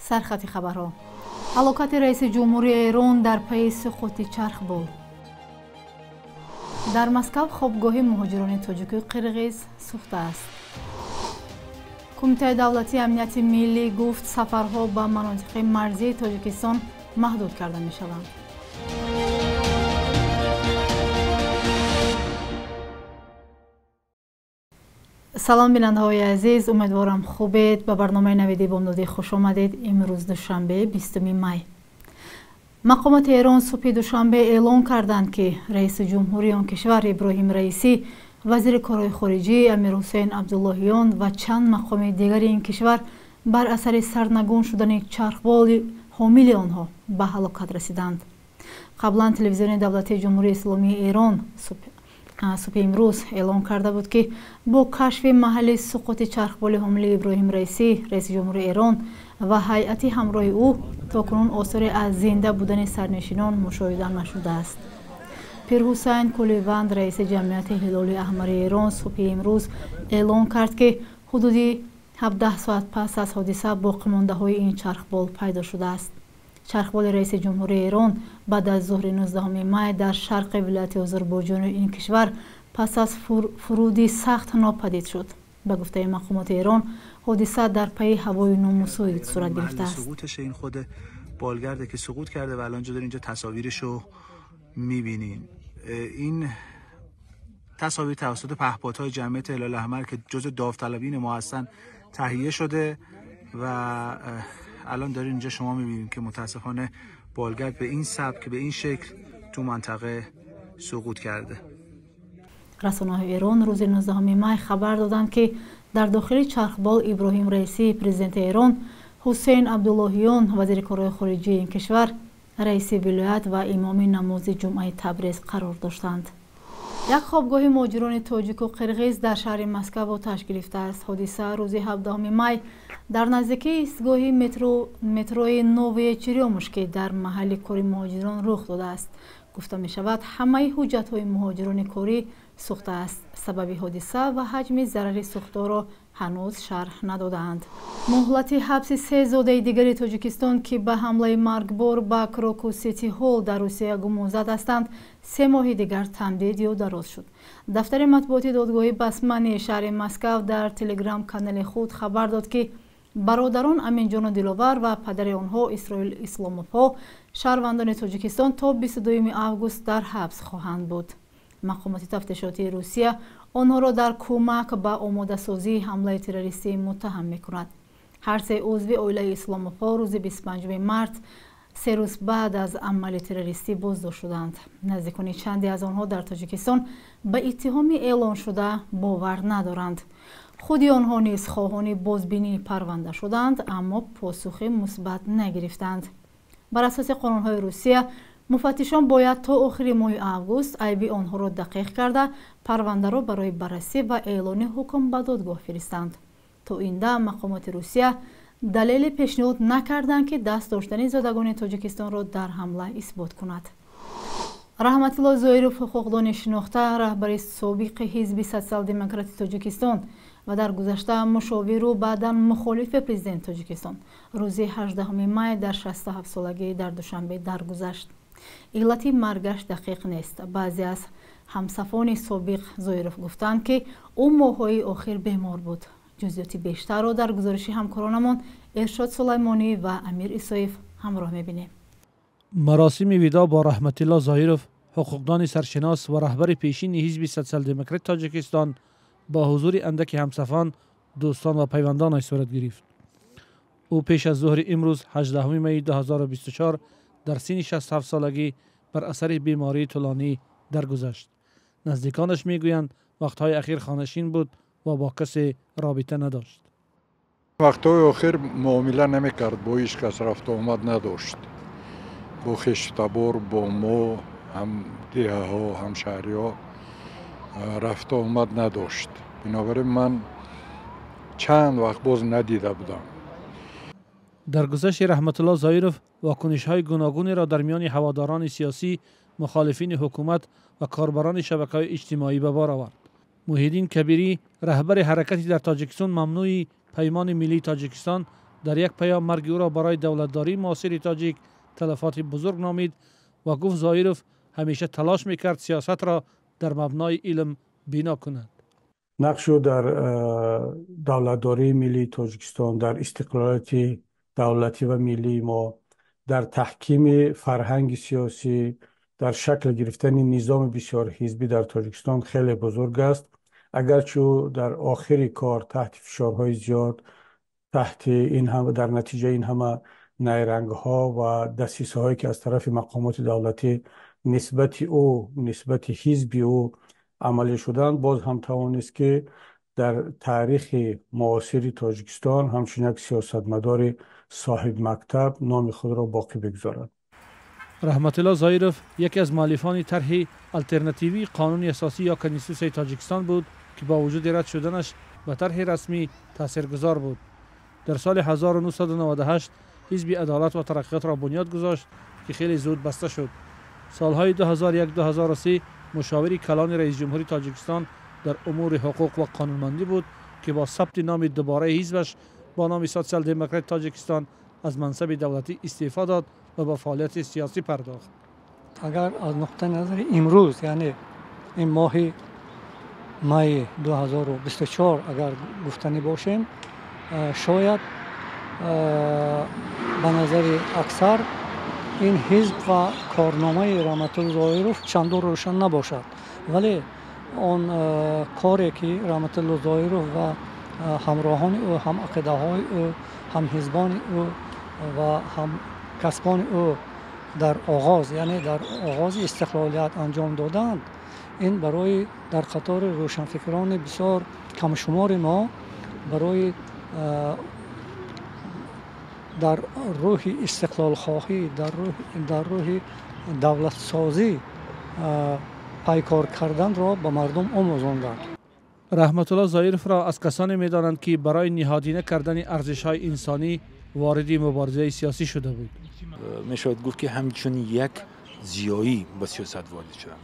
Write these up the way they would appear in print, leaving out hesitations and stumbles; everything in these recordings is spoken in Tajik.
Сархати хабарҳо. Ҳалокати раиси ҷумҳурии Эрон дар пайи суқути чархбол. Дар Москав хобгоҳи муҳоҷирони тоҷику қирғиз сӯхтааст. Кумитаи давлатии амнияти миллӣ гуфт, сафарҳо ба манотиқи марзии Тоҷикистон маҳдуд карда мешаванд. Салом, бинандаҳои азиз, умедворам хубед. Ба барномаи навиди бомдодӣ хуш омадед. Имрӯз душанбе, 20 май. Мақомоти Эрон субҳи душанбе эълон карданд, ки раиси ҷумҳурии он кишвар Иброҳим Раисӣ, вазири корҳои хориҷӣ Амирҳусейн Абдуллоҳиён ва чанд мақоми дигари ин кишвар бар асари сарнагун шудани чархболи ҳомили онҳо ба ҳалокат расиданд. Қаблан телевизиони давлатии Ҷумҳурии Исломии Эрон субҳи имрӯз эълон карда буд, ки бо кашфи маҳалли суқути чархболи ҳомили Иброҳим Раисӣ, раиси ҷумҳури Эрон, ва ҳайати ҳамроҳи ӯ то кунун осоре аз зинда будани сарнишинон мушоҳида нашудааст. Пирҳусайн Куливанд, раиси ҷамъияти Ҳилоли Аҳмари Эрон, субҳи имрӯз эълон кард, ки ҳудуди 17 соат пас аз ҳодиса боқимондаҳои ин чархбол пайдо шудааст. Чархболи раиси ҷумҳурии Эрон баъд аз зуҳри 19 май дар шарқи вилояти Озарбойҷони ин кишвар пас аз фуруди сахт нопадид шуд. Ба гуфтаи мақомоти Эрон, ҳодиса дар пайи ҳавои номусоид сурат гирифтааст. سقوطش این خود بالگرده که سقوط کرده و الان اینجا تصاویرشو میبینین. این تصاویر توسط پهپادهای جمعیت هلال احمر که جزء داوطلبین ما هستن تهیه شده و الان دارین اینجا شما میبینیم که متاسفانه بالگرد به این سبک، به این شکل تو منطقه سقوط کرده. Расонаҳои Эрон рӯзи 19 май хабар доданд, ки дар дохили чархбол Иброҳим Раисӣ, президенти Эрон, Ҳусейн Абдуллоҳиён, вазири корҳои хориҷии ин кишвар, раиси вилоят ва имоми намози ҷумъаи Табрез қарор доштанд. Як хобгоҳи муҳоҷирони тоҷику қирғиз дар шаҳри Москав оташ гирифтааст. Ҳодиса рӯзи 17 май дар наздикии истгоҳи метрои Новые Черёмушки дар маҳалли кори муҳоҷирон рух додааст. Гуфта мешавад, ҳамаи ҳуҷҷатҳои муҳоҷирони корӣ сӯхтааст. Сабаби ҳодиса ва ҳаҷми зарари сӯхторро ҳанӯз шарҳ надодаанд. Муҳлати ҳабси се зодаи дигари Тоҷикистон, ки ба ҳамлаи маргбор ба Крокус Сити Ҳолл дар Русия гумонзад ҳастанд, 3 моҳи дигар тамдид ё дароз шуд. Дафтари матбуоти додгоҳи Басмани шаҳри Москав дар телеграм-канали худ хабар дод, ки бародарон Аминҷону Диловар ва падари онҳо Исроил Исломовҳо, шаҳрвандони Тоҷикистон, то 22 август дар ҳабс хоҳанд буд. Мақомоти тафтишотии Русия онҳоро дар кӯмак ба омодасозии ҳамлаи террористӣ муттаҳам мекунад. Ҳар се узви оилаи Исломовҳо рӯзи 25 март, 3 рӯз баъд аз амали террористӣ, боздошт шуданд. Наздикони чанде аз онҳо дар Тоҷикистон ба иттиҳоми эълоншуда бовар надоранд. Худи онҳо низ хоҳони бозбинии парванда шуданд, аммо посухи мусбат нагирифтанд. Бар асоси қонунҳои Русия, муфаттишон бояд то охири моҳи август айби онҳоро дақиқ карда, парвандаро барои баррасӣ ва эълони ҳукм ба додгоҳ фиристанд. То ин дам мақомоти Русия далеле пешниҳод накарданд, ки даст доштани зодагони Тоҷикистонро дар ҳамла исбот кунад. Раҳматулло Зоиров, ҳуқуқдони шинохта, раҳбари собиқи ҳизби Социал-демократи Тоҷикистон ва дар гузашта мушовиру баъдан мухолифи президенти Тоҷикистон, рӯзи 18 май дар 67 солагӣ дар Душанбе даргузашт. Иллати маргаш дақиқ нест. Баъзе аз ҳамсафони собиқ Зоиров гуфтанд, ки ӯ моҳҳои охир бемор буд. Ҷузъиёти бештарро дар гузориши ҳамкоронамон Иршод Сулаймонӣ ва Амир Исоев ҳамроҳ мебинем. Маросими видоъ бо Раҳматилло Зоиров, ҳуқуқдони саршинос ва раҳбари пешини ҳизби Социал-демократи Тоҷикистон, бо ҳузури андаки ҳамсафон, дӯстон ва пайвандонаш сурат гирифт. Ӯ пеш аз зуҳри имрӯз, 18 майи 2024, дар синни 67 солагӣ бар асари бемории тӯлонӣ даргузашт. Наздиконаш мегӯянд, вақтҳои ахир хонашин буд ва бо касе робита надошт. Вақтҳои охир муомила намекард, бо ҳеҷ кас рафту омад надошт. Бо хештабор, бо мо, ҳам деҳаҳо, ҳам шаҳриҳо рафту омад надошт. Бинобар ин ман чанд вақт боз надида будам. Даргузашти Раҳматулло Зоиров вокунишҳои гуногунеро дар миёни ҳаводорони сиёсӣ, мухолифини ҳукумат ва корбарони шабакаҳои иҷтимоӣ ба бор овард. Муҳиддин Кабирӣ, раҳбари ҳаракати дар Тоҷикистон мамнӯи Паймони миллии Тоҷикистон, در یک پیام مرگ او را برای دولتداری معاصر تاجیک تلفات بزرگ نامید و گفت زایروف همیشه تلاش میکرد سیاست را در مبنای علم بنا کند. نقش او در دولتداری ملی تاجیکستان، در استقلالیت دولتی و ملی ما، در تحکیم فرهنگ سیاسی، در شکل گرفتن نظام بسیار حزبی در تاجیکستان خیلی بزرگ است. اگرچه او در آخر کار تحت فشارهای زیاد، تحت این هم در نتیجه این همه نیرنگ ها و دسیسه هایی که از طرف مقامات دولتی نسبت او، نسبت حزب او عملی شدند، باز هم توانست که در تاریخ معاصر تاجیکستان همچون یک سیاستمدار صاحب مکتب نام خود را باقی بگذارد. رحمت الله زایروف یکی از مؤلفان طرح آلترناتیوی قانون اساسی یا کنستیتوسیای تاجیکستان بود که با وجود رد شدنش به طرح رسمی تاثیرگذار بود. در سال 1998 حزب عدالت و ترقیات را بنیاد گذاشت که خیلی زود بسته شد. سالهای 2001-2003 مشاور کلان رئیس جمهوری تاجیکستان در امور حقوق و قانونمندی بود که با ثبت نام دوباره حزبش با نام سوسیال دموکرات تاجیکستان از منصب دولتی استعفا داد و با فعالیت سیاسی پرداخت. اگر از نقطه نظر امروز، یعنی این ماه مای 2024 اگر گفتنی باشیم، شاید به نظر اکثر این حزب و کارنامه رحمت الله زایروف چندان روشن نباشد، ولی آن کاری که رحمت الله زایروف و همراهان او، هم عقیده های او، هم حزبان او و هم کسبان او در آغاز، یعنی در آغاز استقلالیت انجام دادند، این برای در قطار روشنفکران بسیار کم شمار ما، برای در روح استقلال خواهی، در روح دولت سازی پیکار کردن را به مردم آموزاندند. رحمت الله زایروف را از کسانی می‌دانند که برای نهادینه کردن ارزش‌های انسانی وارد مبارزه سیاسی شده بود. میشود گفت که همچون یک زیایی به سیاست وارد شدند،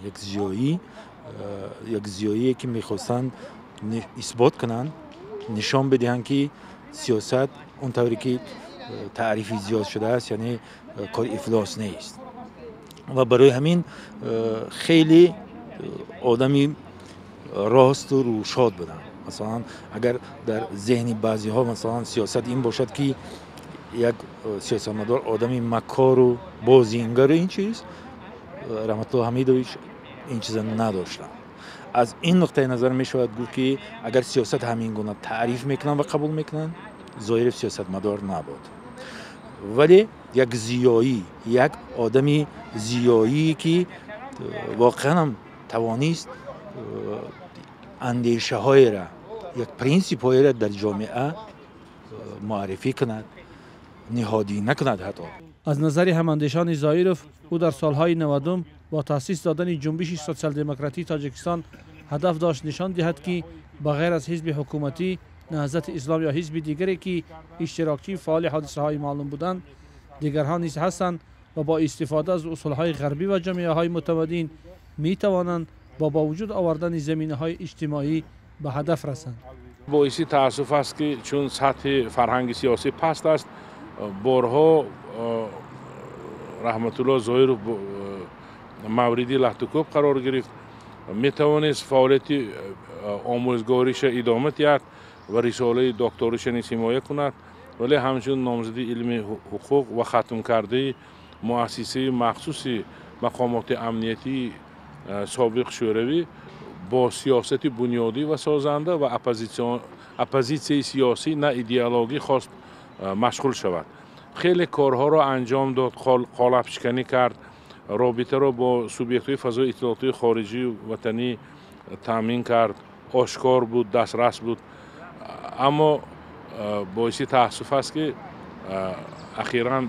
یک زیایی که میخواستند اثبات کنند، نشان بدهند که سیاست اون طوری که تعریفی زیاد شده است، یعنی کار افلاس نیست. و برای همین خیلی آدمی راست و روشاد بودند. مثلا اگر در ذهن بعضی ها مثلا سیاست این باشد که یک سیاستمدار آدمی مکار و بازینگر این چیز، رحمت الله حمیدویچ این چیز نداشتند. از این نقطه نظر می شود گفت که اگر سیاست همین گونه تعریف میکنن و قبول میکنن، زایروف سیاستمدار نبود، ولی یک زیایی، یک آدمی زیایی که واقعا هم توانست اندیشه های را، یک پرینسیپ های را در جامعه معرفی کند، نهادی نکند حتی. از نظر هماندیشان زایروف، او در سالهای 90 با تأسیس دادن جنبش سوسیال دموکراتی تاجیکستان هدف داشت نشان دهد که بغیر از حزب حکومتی، نهضت اسلام یا حزب دیگری که اشتراکی فعال حادثه های معلوم بودند، دیگرها نیز هستند و با استفاده از اصولهای غربی و جامعه های متمدن می توانند با وجود آوردن زمینه های اجتماعی به هدف رسند. باعث تاسف است که چون سطح فرهنگ سیاسی پست است، بارها رحمت الله زایروف مورد لحتکوب قرار گرفت. می توانست فعالیت آموزگاریش ادامه دهد و رساله دکتریش نیز حمایت کند، ولی همچون نامزدی علم حقوق و ختم کرده مؤسسه مخصوص مقامات امنیتی سابق شوروی با سیاست بنیادی و سازنده و اپوزیسیون سیاسی نه ایدئولوژی خواست مشغول شود. خیلی کارها را انجام داد، قالب شکنی کرد، رابطه را با سوبژت‌های فضای اطلاعاتی خارجی و وطنی تامین کرد، آشکار بود، دسترس بود. اما باعث تاسف است که اخیراً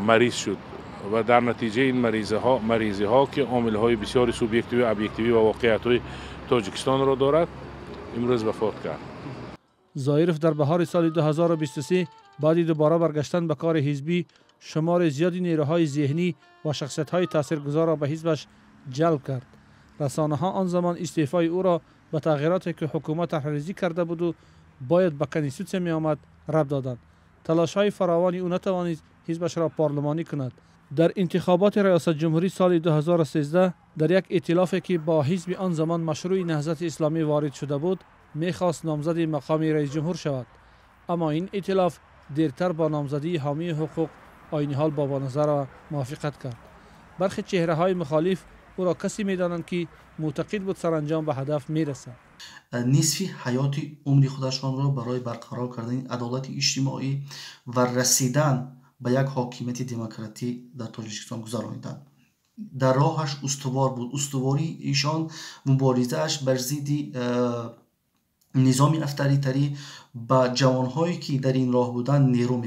مریض شد و در نتیجه این مریضی ها که عامل های بسیار سوبژکتیوی، ابژکتیوی و واقعیت های تاجیکستان را دارد، امروز وفات کرد. زایروف در بهار سال 2023 بعد دوباره برگشتن به کار حزبی، شمار زیادی نیروهای ذهنی و شخصیت‌های تاثیرگذار را به حزبش جلب کرد. رسانه‌ها آن زمان استعفای او را به تغییراتی که حکومت طرح‌ریزی کرده بود و бояд ба конститутсия меомад рабт доданд. Талошҳои фаровони ӯ натавонист ҳизбашро парлумонӣ кунад. Дар интихоботи риёсат ҷумҳурӣ соли 2013 дар як эътилофе ки бо ҳизби он замон машрӯи Наҳзати Исломӣ ворид шуда буд, мехост номзади мақоми раис ҷумҳур шавад. Аммо ин эътилоф дертар бо номзадии ҳомии ҳуқуқ Ойниҳол Бобоназарова мувофиқат кард. Бархе чеҳраҳои мухолиф ӯро касе медонанд ки мӯътақид буд саранҷом ба ҳадаф мерасад. Нисфи ҳаёти умри худашонро барои барқарор кардани адолати иҷтимоӣ ва расидан ба як ҳокимияти демократӣ дар Тоҷикистон гузарониданд. Дар роҳаш устувор буд. Устувории ишон, муборизааш бар зидди низоми авторитарӣ ба ҷавонҳое ки дар ин роҳ буданд нерӯ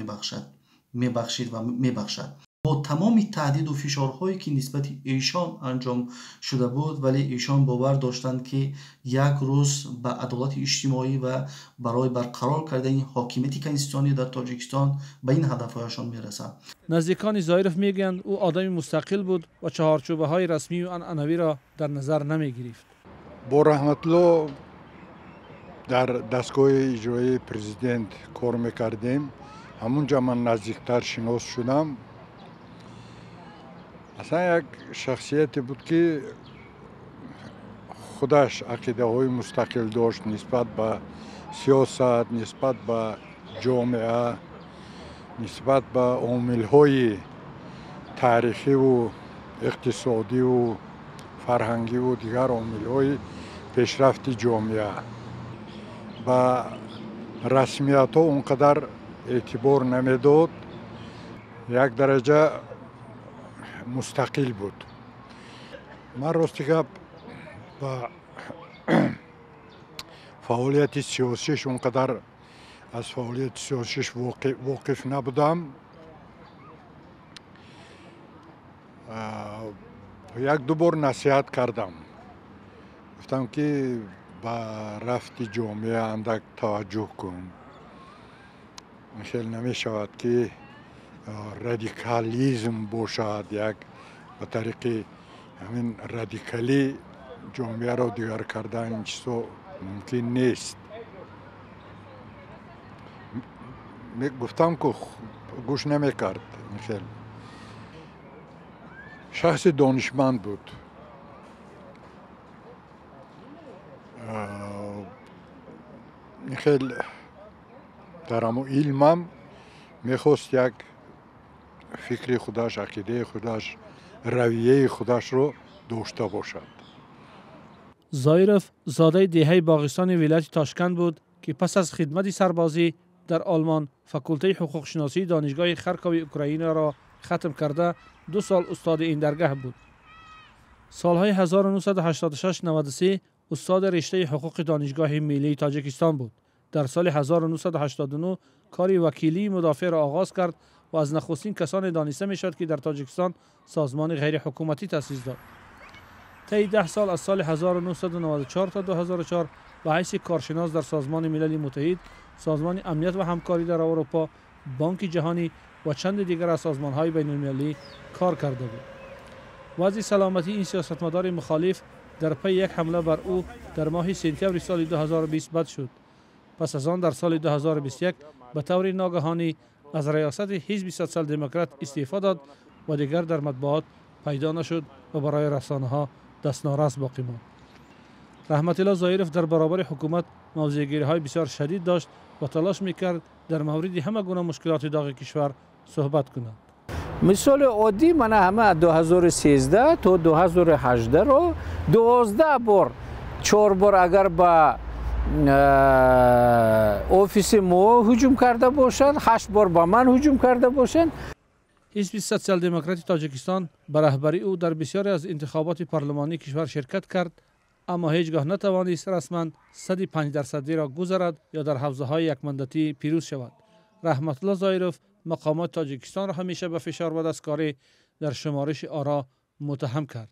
мебахшид ва мебахшад. Бо тамоми таҳдиду фишорҳое ки нисбати эшон анҷом шуда буд, вале эшон бовар доштанд ки як рӯз ба адолати иҷтимоӣ ва барои барқарор кардани ҳокимияти конститутсионӣ дар Тоҷикистон ба ин ҳадафҳояшон мерасанд. Наздикони Зоиров мегӯянд ӯ одами мустақил буд ва чаҳорчӯбаҳои расмию анъанавиро дар назар намегирифт. Бо Раҳматулло дар дастгоҳи иҷроии президент кор мекардем. Ҳамунҷа ман наздиктар шинос шудам. Аслан як шахсияте буд ки худаш ақидаҳои мустақил дошт нисбат ба сиёсат, нисбат ба ҷомеа, нисбат ба омилҳои таърихиву иқтисодиву фарҳангиву дигар омилҳои пешрафти ҷомеа. Ба расмиятҳо он қадар эътибор намедод, як дараҷа мустақил буд. Ман рости гап ба фаъолияти сиёсиш он қадар аз фаъолияти сиёсиш воқиф набудам. Як ду бор насиҳат кардам, гуфтам ки ба рафти ҷомеа андак таваҷҷӯҳ кун, хел намешавад ки радикализм бошад, як ба тариқи ҳамин радикалӣ ҷомеаро дигар кардан ин чизо мумкин нест. Гуфтам ку гӯш намекард. Хел шахси донишманд буд. Хел дар ҳамо илмам мехост як фикри худаш, ақидаи худаш, равияи худашро дошта бошад. Зоиров зодаи деҳаи Боғистони вилояти Тошканд буд ки пас аз хидмати сарбозӣ дар Олмон факултаи ҳуқуқшиносии донишгоҳи Харкови Украинаро хатм карда 2 сол устоди ин даргаҳ буд. Солҳои 1986-93 устоди риштаи ҳуқуқи Донишгоҳи миллии Тоҷикистон буд. Дар соли 1989 кори вакилии мудофеъро оғоз кард ва аз нахустин касоне дониста мешавад ки дар Тоҷикистон созмони ғайриҳукуматӣ таъсис дод. Таи 10 сол аз соли 1994 то 2004 ба ҳайси коршинос дар Созмони Милали Муттаҳид, Созмони Амният ва ҳамкорӣ дар Аврупо, Бонки Ҷаҳонӣ ва чанде дигар аз созмонҳои байналмилалӣ кор карда буд. Вазъи саломатии ин сиёсатмадори мухолиф дар пайи як ҳамла бар ӯ дар моҳи сентябри соли 2020 бад шуд. Пас аз он дар соли 2021 ба таври ногаҳонӣ аз риёсати ҳизби социал-демократ истеъфо дод ва дигар дар матбуот пайдо нашуд ва барои расонаҳо дастнорас боқӣ монд. Раҳматулло Зоиров дар баробари ҳукумат мавзеъгириҳои бисёр шадид дошт ва талош мекард дар мавриди ҳама гуна мушкилоти доғи кишвар суҳбат кунад. Мисоли оддӣ мана ҳама 2013 то 2018 ро 12 бор, 4 бор агар ба офиси мо ҳуҷум карда бошанд, 8 бор ба ман ҳуҷум карда бошанд. Ҳизби социал-демократи Тоҷикистон ба раҳбарии ӯ дар бисёре аз интихоботи парлумонии кишвар ширкат кард, аммо ҳеҷ гоҳ натавонист расман 105%-ро гузарад ё дар ҳавзаҳои якмандатӣ пирӯз шавад. Раҳматулло Зоиров мақомоти Тоҷикистонро ҳамеша ба фишор ва дасткорӣ дар шумориши оро муттаҳам кард.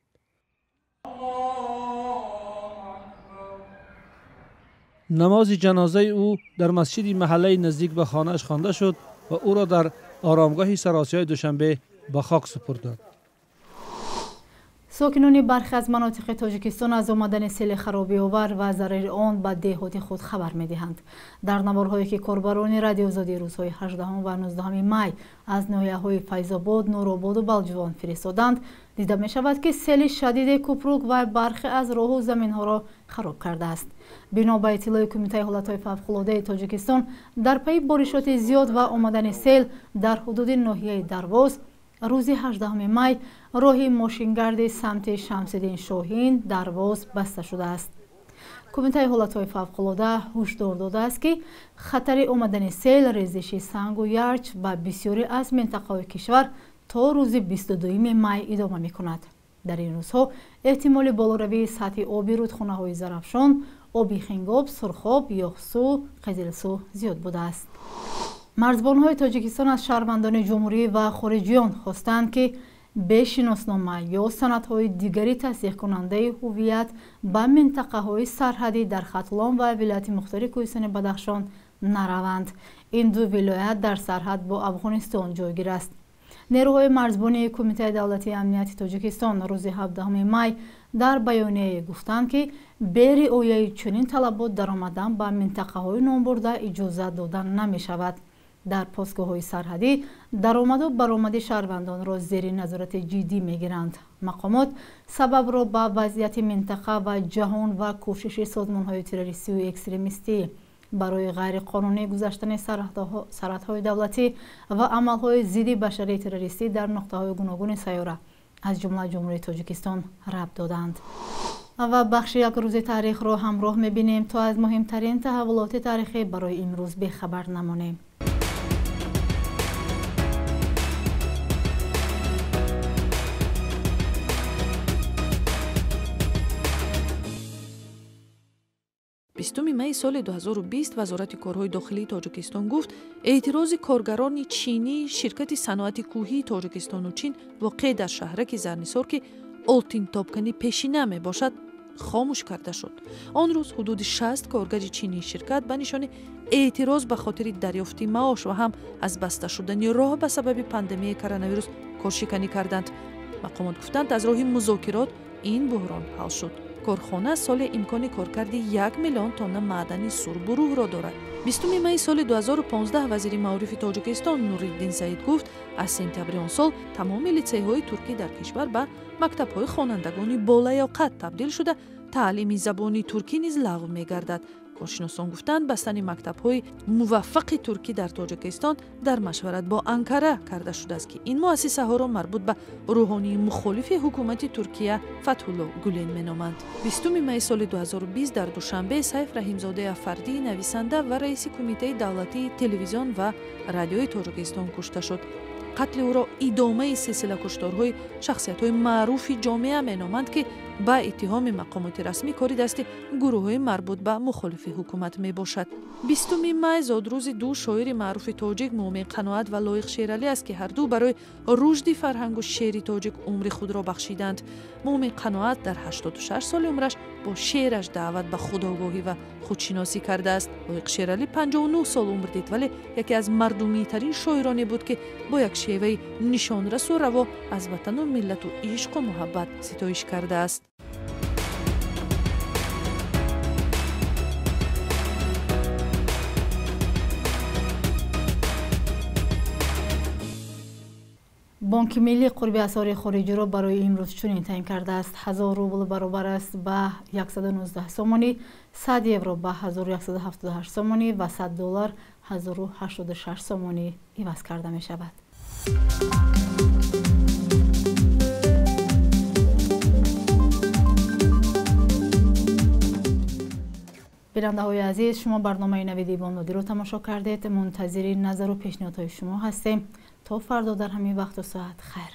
Намози ҷанозаи ӯ дар масҷиди маҳаллаи наздик ба хонааш хонда шуд ва ӯро дар оромгоҳи Саросиёи Душанбе ба хок супурданд. Сокинони бархе аз манотиқи Тоҷикистон аз омадани сели харобиовар ва зарари он ба деҳоти худ хабар медиҳанд. Дар наворҳое ки корбарони Радиоозодӣ рӯзҳои 18 ва 19 май аз ноҳияҳои Файзобод, Нурободу Балҷувон фиристоданд, дида мешавад, ки сели шадиде купрук ва бархе аз роҳу заминҳоро хароб кардааст. Бино ба иттилои Кумитаи ҳолатҳои фавқулодаи Тоҷикистон, дар пайи боришоти зиёд ва омадани сел дар ҳудуди ноҳияи Дарвоз рӯзи 18 май роҳи мошингарди самти Шамсиддин Шоҳин Дарвоз баста шудааст. Кумитаи ҳолатҳои фавқулода ҳушдор додааст, ки хатари омадани сел, резиши сангу ярч ба бисёре аз минтақаҳои кишвар то рӯзи 22 май идома мекунад. Дар ин рӯзҳо эҳтимоли болоравии сатҳи оби рудхонаҳои Зарафшон, оби Хингоб, Сурхоб, Ёхсу, Қизилсу зиёд будааст. Марзбонҳои Тоҷикистон аз шаҳрвандони ҷумҳурӣ ва хориҷиён хостанд, ки бе шиноснома ё санадҳои дигари тасдиқкунандаи ҳуввият ба минтақаҳои сарҳадӣ дар Хатлон ва вилояти мухтори Кӯҳистони Бадахшон нараванд. Ин ду вилоят дар сарҳад бо Афғонистон ҷойгир аст. Нерӯҳои марзбонии Кумитаи давлатии амнияти Тоҷикистон рӯзи 17 май дар баёнияе гуфтанд, ки бе риояи чунин талабот даромадан ба минтақаҳои номбурда иҷозат дода намешавад. Дар постгоҳҳои сарҳадӣ даромаду баромади шаҳрвандонро зери назорати ҷиддӣ мегиранд. Мақомот сабабро ба вазъияти минтақа ва ҷаҳон ва кӯшиши созмонҳои террористию экстремистӣ барои ғайриқонунӣ гузаштани сарҳадҳои давлатӣ ва амалҳои зидди башарии террористӣ дар нуқтаҳои гуногуни сайёра, аз ҷумла Ҷумҳурии Тоҷикистон, рабт доданд. Ва бахши як рӯзи таърихро ҳамроҳ мебинем, то аз муҳимтарин таҳаввулоти таърихӣ барои имрӯз бехабар намонем. Бистуми майи соли 2020 Вазорати корҳои дохилии Тоҷикистон гуфт, эътирози коргарони чинии ширкати саноати кӯҳии Тоҷикистону Чин воқеъ дар шаҳраки Зарнисор, ки олтинтобкани пешина мебошад, хомӯш карда шуд. Он рӯз ҳудуди 60 коргари чинии ширкат ба нишони эътироз ба хотири дарёфти маош ва ҳам аз баста шудани роҳ ба сабаби пандемияи коронавирус коршиканӣ карданд. Мақомот гуфтанд, аз роҳи музокирот ин буҳрон ҳал шуд. Корхона соли имкони коркарди 1 миллион тонна маъдани сурбу рӯҳро дорад. 20 майи соли 2015 вазири маорифи Тоҷикистон Нуриддин Саид гуфт, аз сентябри он сол тамоми литсейҳои туркӣ дар кишвар ба мактабҳои хонандагони болаёқат табдил шуда, таълими забони туркӣ низ лағв мегардад. Коршиносон гуфтанд, бастани мактабҳои муваффақи туркӣ дар Тоҷикистон дар машварат бо Анкара карда шудааст, ки ин муассисаҳоро марбут ба рӯҳонии мухолифи ҳукумати Туркия Фатҳулло Гулен меноманд. 20 майи соли 2020 дар Душанбе Сайф Раҳимзодаи Афардӣ, нависанда ва раиси Кумитаи давлатии телевизион ва радиои Тоҷикистон кушта шуд. Қатли ӯро идомаи силсила кушторҳои шахсиятҳои маъруфи ҷомеа меноманд, ки ба иттиҳоми мақомоти расмӣ кори дасти гурӯҳҳои марбут ба мухолифи ҳукумат мебошад. 20 май зодрӯзи ду шоири маъруфи тоҷик Муъмин Қаноат ва Лоиқ Шералӣ аст, ки ҳарду барои рушди фарҳангу шеъри тоҷик умри худро бахшиданд. Муъмин Қаноат дар 86 соли умраш бо шеъраш даъват ба худогоҳӣ ва худшиносӣ кардааст. Лоиқ Шералӣ 59 сол умр дид, вале яке аз мардумитарин шоироне буд, ки бо як шеваи нишонрасу раво аз ватану миллату ишқу муҳаббат ситоиш кардааст. Бонки миллӣ қурби асъори хориҷиро барои имрӯз чунин таъин кардааст. 1000 рубл баробар аст ба 119 сомонӣ, 100 евро ба 1178 сомонӣ ва 100 доллар 1086 сомонӣ иваз карда мешавад. Бинандаҳои азиз, шумо барномаи Навиди Бомдодиро тамошо кардед. Мунтазири назару пешниҳодҳои шумо ҳастем. То фардо дар ҳамин вақту соат хайр.